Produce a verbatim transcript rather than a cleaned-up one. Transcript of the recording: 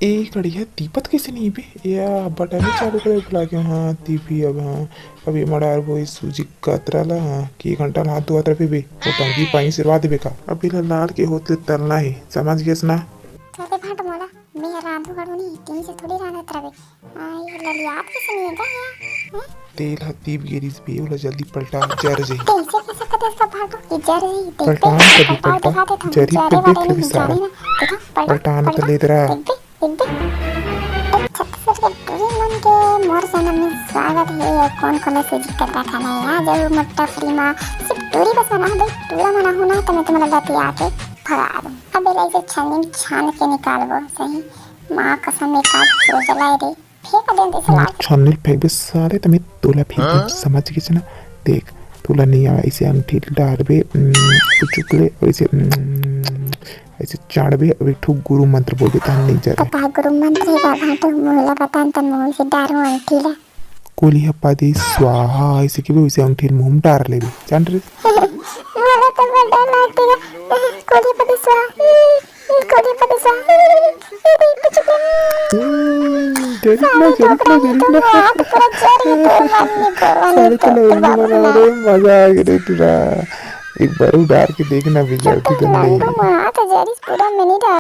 ए कड़िया, दीपत कइसे नहीं बे? या बटन ही चालू करे भुला गया। हाँ, दीपी अब, हाँ, अब ये मड़ार वो इस सूजी कतरा ला, हाँ, कि एक घंटा ला हाथ धोवत रहे बे, वो टंकी पानी सिरवा देबे का? अब एला लाल के होत ले तलना हे, समझ गेस ना? चले भाट मोला, मैं रांधू गड़ू नहीं, तीन से थोड़ी रांधत रहे। हाँ, ये ललियात कइसे नहीं है गा या? हैं? तेल ह दीप गे रिस बे, ओला जल्दी पलटा, जर जही। कइसे कह सकत है इसका भाटो कि जर जही? देख पलटा बे, न कभी पलटा, पलटा, दिखा देता हूँ, जरी जरे तो वाले देख लेबे नहीं, सारा। जाने ना। देखा, पलटा, पलटा न पलटा, तो लेत रहा। देख बे, देख बे। ए छत्तीसगढ़ के टूरी मन के मोर चैनल में स्वागत है। ये कौन कौन से जिक्र रखा नहीं है, जरूर मोर टपरी मा सिर्फ टूरी बस बना दे, टूरा मना हूँ ना, तो मैं तुम्हारा लतिया के भगा दूँ। अब एला इसे छानी छान के निकालबो सही। माँ कसम, एक आध चोर जलाए रे। फेंक दे दे साला। छानल फेंकबे साले, त मैं तोला फेंक देब, समझ गेस ना? देख, तोला नहीं आवे, ऐसे अंगठी डारबे, उम, उचुक ले, और ऐसे, उम, ऐसे चाड़बे, अब एक ठो गुरु मंत्र बोलबे, तहन नहीं जरे। पता गुरु मंत्र है, बाबा तो मोला पता, त मोल से डारू अंगठी ला। कोलिया पदे स्वाहा, ऐसे के वैसे अंगठी मुंह में डार लेबे, जान रे। मोला तो बड़ा डर लगथे गा। कोलिया पदे स्वाहा। कोलिया पदे स्वाहा। हम्म, जरूर ना, साले जरूर ना, डोकरा, जरूर तो ना। हाथ पूरा जर गया, तो मन में गोरवा साले नहीं तो तो लड़की बाबा बना ना। रे, मजा आ गया रे टूरा। एक बार उडार के देखना भी चुप जल्दी कर, तो नहीं। लंडू माँ, तो जरिस पूरा मिनी